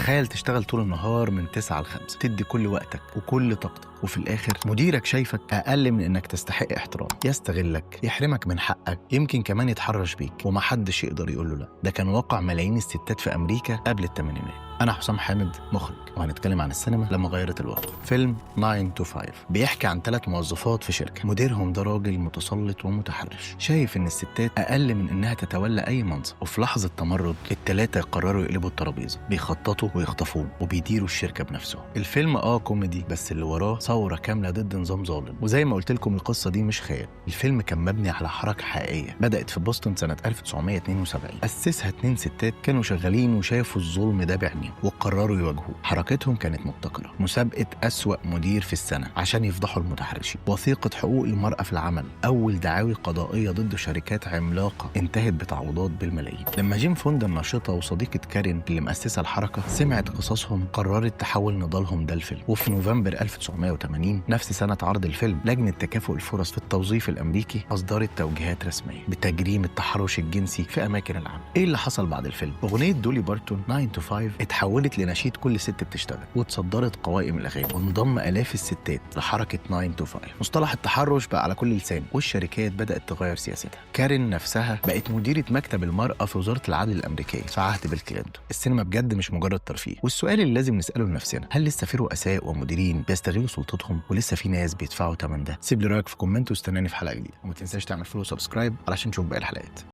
تخيل تشتغل طول النهار من 9 ل 5، تدي كل وقتك وكل طاقتك، وفي الاخر مديرك شايفك اقل من انك تستحق احترام، يستغلك، يحرمك من حقك، يمكن كمان يتحرش بيك ومحدش يقدر يقول له لا. ده كان واقع ملايين الستات في امريكا قبل الثمانينات. انا حسام حامد، مخرج، وهنتكلم عن السينما لما غيرت الواقع. فيلم 9 to 5 بيحكي عن 3 موظفات في شركة، مديرهم ده راجل متسلط ومتحرش، شايف ان الستات اقل من انها تتولى اي منصب. وفي لحظة تمرد الثلاثة يقرروا يقلبوا الترابيزة، بيخططوا ويخطفوه وبيديروا الشركة بنفسهم. الفيلم كوميدي، بس اللي وراه ثورة كاملة ضد نظام ظالم. وزي ما قلت لكم القصة دي مش خيال، الفيلم كان مبني على حركة حقيقية بدات في بوسطن سنة 1972، اسسها 2 ستات كانوا شغالين وشافوا الظلم ده بعينيهم وقرروا يواجهوه. حركتهم كانت مبتكره، مسابقة اسوأ مدير في السنة عشان يفضحوا المتحرشين، وثيقة حقوق المراة في العمل، اول دعاوي قضائية ضد شركات عملاقة انتهت بتعويضات بالملايين. لما جيم فوندا الناشطه وصديقه كارين اللي مؤسسة الحركة سمعت قصصهم، قررت تحول نضالهم ده لفيلم. وفي نوفمبر 1980، نفس سنة عرض الفيلم، لجنة تكافؤ الفرص في التوظيف الامريكي اصدرت توجيهات رسمية بتجريم التحرش الجنسي في اماكن العمل. ايه اللي حصل بعد الفيلم؟ اغنية دولي بارتون 9 to 5 اتحولت لنشيد كل ست بتشتغل، وتصدرت قوائم الاغاني، وانضم الاف الستات لحركة 9 to 5. مصطلح التحرش بقى على كل لسان، والشركات بدات تغير سياستها. كارين نفسها بقت مديره مكتب المراة في وزارة العدل الامريكية في عهد بيل كلينتون. السينما بجد مش مجرد ترفيه، والسؤال اللي لازم نساله لنفسنا، هل لسه في رؤساء ومديرين بيستغلوا سلطتهم ولسه في ناس بيدفعوا ثمن ده؟ سيب لي رايك في comment واستناني في حلقة جديدة، وما تنساش تعمل follow و subscribe علشان تشوف باقي الحلقات.